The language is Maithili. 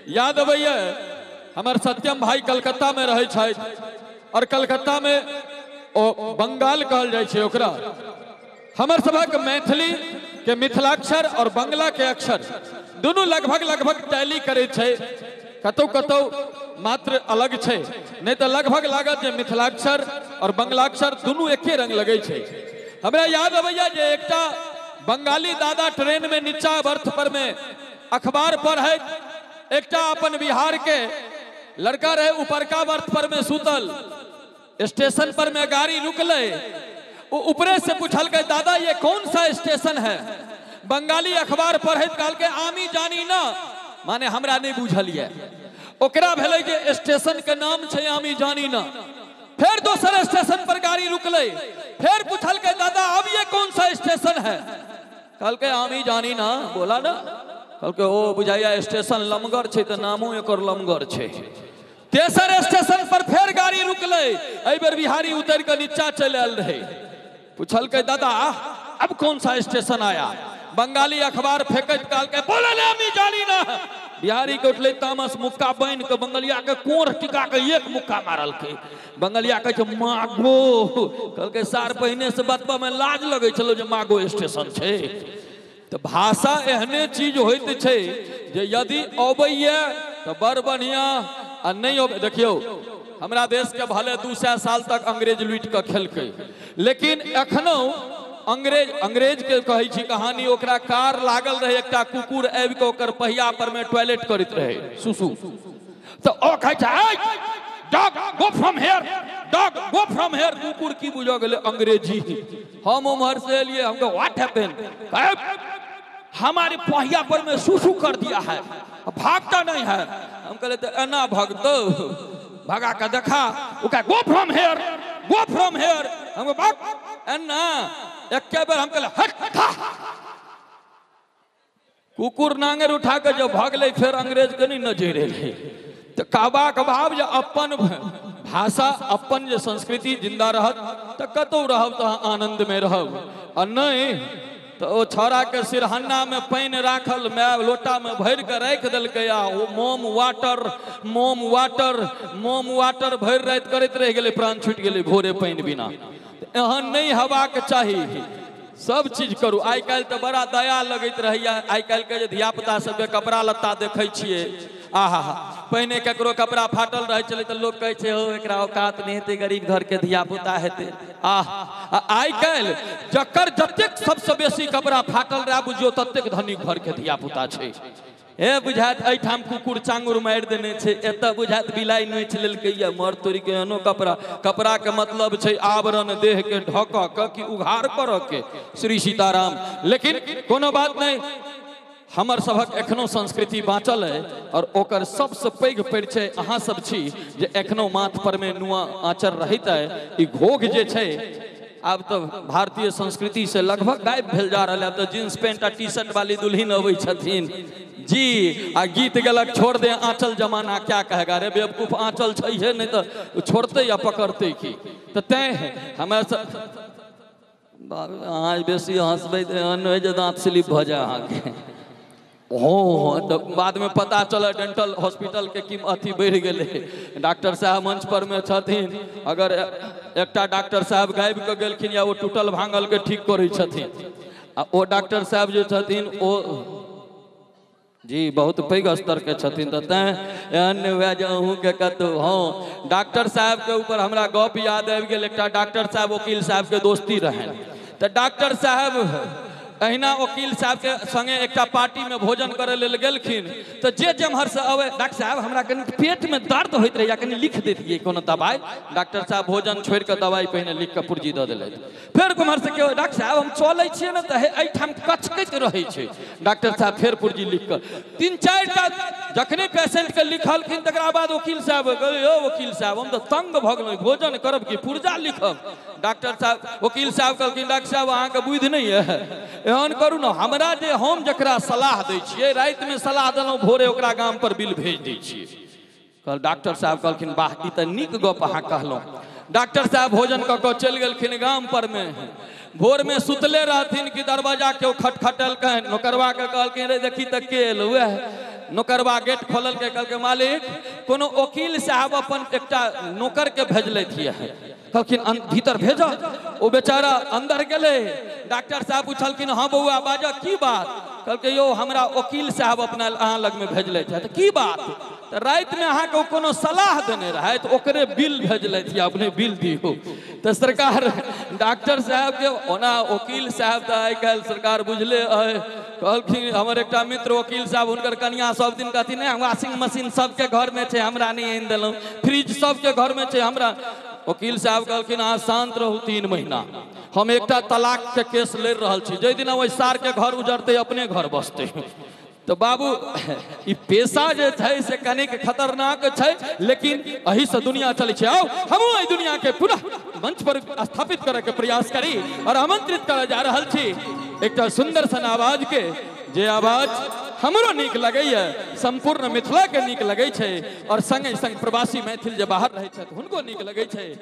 याद अबैया हमर सत्यम भाई कलकत्ता में रहै छथि और कलकत्ता में ओ बंगाल कहल जाइ छै ओकरा। हमर सभक मैथिली के मिथिलाक्षर और बंगला के अक्षर दुनू लगभग लगभग टैली करै छै, कतौ कतौ मात्र अलग छै, नहीं तो लगभग लागत जे मिथिलाक्षर और बंगलाक्षर दुनू एके रंग लगै छै। हमरा याद अबैया जे एकटा बंगाली दादा ट्रेन में नीचा बर्थ पर में अखबार पढ़ैत, एकटा अपन बिहार के लड़का रहे ऊपरका बर्थ पर में सुतल, स्टेशन पर में गाड़ी रुकले, वो ऊपरे से पूछलकै दादा ये कौन सा स्टेशन है। बंगाली अखबार पढ़ैत कहलकै आमी जानी ना, माने हमरा नहीं बुझल ये। ओकरा भेलै जे स्टेशन के नाम छै आमी जानी ना। फिर दोसर स्टेशन पर गाड़ी रुकले, फिर पूछलकै दादा अब ये कौन सा स्टेशन है। कहलकै आमी जानी ना, बोला ना। कहलकै ओ बुझाइया स्टेशन लमगर छै तऽ नामो एकर लमगर छै। तेसर स्टेशन पर फेर गाड़ी रुकले, एहि बेर बिहारी उतर के नीचा चलि आयल रहे। पूछलकै दादा अब कौन सा स्टेशन आया। बंगाली अखबार फेंकैत कहलकै बोले ना आमी जानी ना। बिहारी के उठले तामस, मुक्का बान्हि के बंगलिया के कोढ़ टिका के एक मुक्का मारलकै। बंगलिया कहै छै मागो, कहलकै सार पहिने से बतबऽ में लाज लगै छलो जे मागो स्टेशन छै। तऽ भाषा एहने चीज होइत छै जे यदि अबैया तऽ बड़ बढ़िया आ नहीं अबै। देखियौ हमरा देश के भले 200 साल तक अंग्रेज लूटि कऽ खेलकै, लेकिन एखनो अंग्रेज अंग्रेज के कहै छी कहानी, ओकरा कार लागल रहे, एकटा कुकुर आबि कऽ ओकर पहिया पर में टॉयलेट करैत रहे सुसु, तऽ ओ कहै छै dog go from here, dog go from here. कुकुर की बुझऽ गेलै अंग्रेजी। हम उम्हर से एलियै, हम कह what happen, हमारे पहिया पर में सुसु कर दिया है, भागता नहीं है। हम कहले तऽ एना भगतौ, भगा के देखा। ओ कहे go from here, go from here. हम भाग एना एके बेर हम कहले हट खा। कुकुर नांगर उठा के जब भगलै फेर अंग्रेज के नहीं नजर एलै। तऽ कहबाक भाव जे अपन भाषा अपन जे संस्कृति जिंदा रहत तऽ कतौ रहब तऽ आनंद में रहब, आ नहीं तऽ ओ छौड़ा के सिरहन्ना में पानि राखल my लोटा में भरि के राखि देलकै आ ओ mom water mom water mom water भरि राति करैत रहि गेलै, प्राण छूटि गेलै भोरे पानि बिना। एहन नहीं हेबाक चाही, सब चीज करू। आइ काल्हि तऽ बड़ा दया लगैत रहैया, आइ काल्हिके जे धियापुता सबके कपड़ा लत्ता देखै छियै, आहा पहिने ककरो कपड़ा फाटल रहै छलै तऽ लोक कहै छै हो एकरा औकात नहि हेतै, गरीब घरके धियापुता हेतै। आह आइ काल्हि जकर जतेक सबसँ बेसी कपड़ा फाटल रहै बुझियौ ततेक धनी घरके धियापुता छै। हे बुझायत एहिठाम कुकुर चांगुर मारि देने छै, एतऽ बुझायत बिलाइ नोचि लेलकै या मर तोड़ि के एहनो कपड़ा। कपड़ा के मतलब छै आवरण, देह के ढकऽ के कि उघार करऽ के। श्री सीताराम। लेकिन कोनो बात नहीं, हमर सभक एखनो संस्कृति बाँचल है और ओकर सबसँ पैघ परिचय अहाँ सब छी जे एखनो माथ पर में नुआ आँचर रहैत है। ई घोघ जे छै आब तऽ भारतीय संस्कृति से लगभग गायब भेल जा रहल है। आब तऽ जींस पेंट आ टी शर्ट वाली दुल्हन अबै छथिन जी, आ गीत गेलक छोड़ दे आँचल जमाना क्या कहेगा। रे बेवकूफ, आँचल छैहे नहीं तऽ छोड़तै या पकड़तै की। तऽ तैं हमरा सब अहाँ बेसी हँसबै तऽ एहन होइ जे दाँत स्लिप भऽ जाय अहाँके। हो तऽ बाद में पता चलल डेंटल हॉस्पिटल के की अथी बढ़ि गेलै। डॉक्टर साहब मंच पर में छथिन, अगर एकटा डॉक्टर साहब गाबि कऽ गेलखिन या ओ टूटल भांगल के ठीक करै छथिन, आ ओ डॉक्टर साहब जे छथिन ओ जी बहुत पैघ स्तर के छथिन। तऽ तैं एहन नहि हुए जे अहूँके कतहु। हँ डॉक्टर साहबके ऊपर हमरा गप याद आबि गेल, एकटा डॉक्टर साहब वकील साहबके दोस्ती रहनि। तऽ डॉक्टर साहब अहिना वकील साहबके संगे एकटा पार्टीमे भोजन करै लेल गेलखिन, तऽ जे जेम्हरसँ अबै, डॉक्टर साहब हमरा कनि पेटमे दर्द होइत रहैया, कनि लिख दैतियै कोनो दबाइ। डॉक्टर साहब भोजन छोड़ि कऽ दबाइ पहिने लिख कऽ पुर्जी दऽ देलथि। फेर ओम्हरसँ केओ, डॉक्टर साहब हम चलै छियै ने तऽ एहिठाम कचकैत रहै छै। डॉक्टर साहब फेर पुर्जी लिख कऽ 3-4 टा जखने पेशेंटके लिखलखिन तकरा बाद वकील साहब कहै, यौ वकील साहब हम तऽ तंग भऽ गेलहुँ, भोजन करब कि पुर्जा लिखब। डॉक्टर साहब वकील साहब कहलखिन डॉक्टर साहब अहाँके बुद्धि नहि यऽ, एहन करू ने हमरा जे हम जकरा सलाह दै छियै रातिमे सलाह देलहुँ भोरे ओकरा गाम पर बिल भेज दै छियै। कहल डॉक्टर साहब कहलखिन वाह ई तऽ नीक गप अहाँ कहलहुँ। डॉक्टर साहब भोजन कऽ कऽ चलि गेलखिन गाम पर में। भोर में सुतले रहथिन कि दरवाजा केओ खटखटेलकनि। नौकरवा के कहलखिन रे देखी तऽ के एलौ। वएह नौकरबा गेट खोलल के कहलकै मालिक कोनो वकील साहब अपन एकटा नौकर के भेजलथि है। कहलखिन भीतर भेजो। ओ बेचारा अंदर गेलै। डॉक्टर साहब पूछलखिन हाँ बौआ बाजऽ की बात? कहलकै यौ हमरा वकील साहब अपना अहाँ लगमे भेजलथि है। तऽ की बात? तऽ रातिमे अहाँके कोनो सलाह देने रहै तऽ ओकरे बिल भेजलथि, अपने बिल दियौ। तऽ सरकार डॉक्टर साहबके ओना वकील साहब तऽ आइ काल्हि सरकार बुझले अइ। कहलखिन हमर एकटा मित्र वकील साहब हुनकर कनिया सब दिन कहथिन नहि वॉशिंग मशीन सबके घरमे छै हमरा नहि आनि देलहुँ, फ्रिज सबके घरमे छै हमरा। वकील साहब कहलखिन अहाँ शान्त रहू 3 महीना, हम एकटा तलाक के केस लड़ि रहल छी, जाहि दिन ओहि सारके घर उजरतै अपने घर बसतै। तो बाबू ई पेशा जे छै से कनिक खतरनाक छै, लेकिन एही से दुनिया चलै छै। आओ हमहूँ एहि दुनिया के पुनः मंच पर स्थापित करे के प्रयास करी और आमंत्रित करय जा रहल छी एकटा सुंदर सन आवाज के, जे आवाज हमरो नीक लगैए, संपूर्ण मिथिला के नीक लगै छै और संगे संग प्रवासी मैथिल जे बाहर रहै छथि हुनको नीक लगै छै।